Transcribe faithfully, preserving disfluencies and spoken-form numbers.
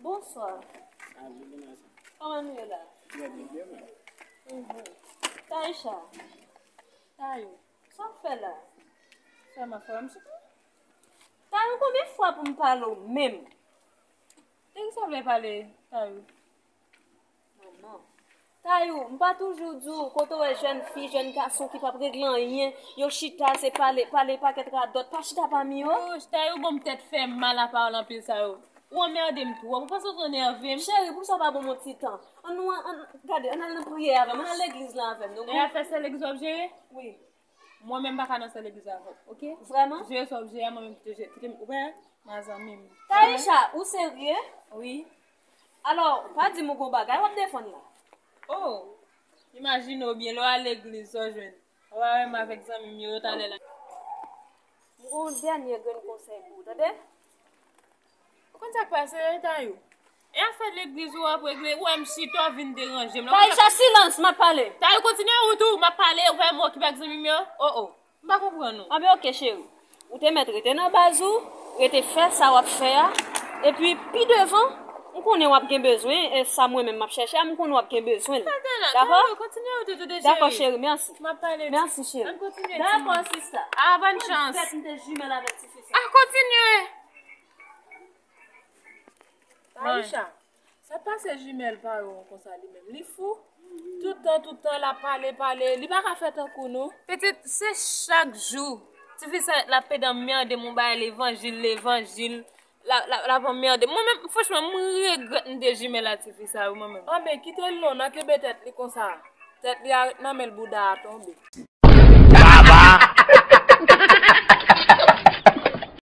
Bonswa. Salut, bonswa. Kòman nou ye la? Trè byen, byen, mwen. Mhm. Taïcha. Tayou. Sa w ap fè la? Sa m ap fè, m sou. Tayou, konbyen fwa pou m pale w menm? De kisa w vle pale, Tayou? Manman. Tayou, m pa toujou di w, kote w wè jèn fi, jèn gason ki p ap regle anyen, yo chita, se pale, pale pakèt radòt, pa chita pami yo. Oh, Tayou, bon, m tèt fè m mal a pawòl anpil sa yo. Ou anmède m twòp, ou panse w twò nève m? Cheri, poukisa w pa ban m yon ti tan? Ann nou, ann, gade, ann al nan priyè avè m, ann al legliz la avè m. Nou, e afè sè legliz w ap jere? Wi. Mwen menm m pa ka nan sè legliz avè w, oke? Vrèman? Jere sa w ap jere a, mwen menm kite, kite m, ou wè, ma zanmi m. Taïcha, ou serye? Wi. Alò, pa di m ou gon bagay w ap defann la. Oh, imajine w byen, lè w al legliz, sa w jwenn? W a wè m avèk zanmi m yo talè la. M gon dènye grenn konsèy pou ou, tande? Ou konn sa k pase, Tayou? E afè legliz ou ap regle, ou wè m chita, w vin deranje m. Taïcha, silans, m ap pale. Tayou, kontinye wout ou, m ap pale, ou pa m okipe ak zanmi m yo? Oh, oh. M pa konprann ou. Anben, oke, cheri. Ou te mèt rete nan baz ou, rete fè sa w ap fè a. Epi, pi devan, m konnen w ap gen bezwen, e sa mwen menm m ap chèche a, m konnen w ap gen bezwen l. Dakò? Dakò, cheri, mèsi. M ap pale. Mèsi, cheri. Dakò, sista. Ah, bòn chans. Mwen bèt m te jimèl avèk ti fi sa. Ah, kontinye. Taïcha, sa pase jimèl pa yo konsa li menm? Li fou? Tout tan, tout tan, l ap pale, pale. Li pa ka fè tankou nou. Pitit, se chak jou. Tifi sa, l ap pede anmède m, yon bagay levanjil, levanjil. L ap, l ap, l ap anmède m. Mwen menm, franchman, mwen regrèt m te jimèl a tifi sa yo, mwen menm. Anben, kite l non, nan kenbe tèt li konsa. Tèt li a ret nan men l, bouda a tonbe. Baba!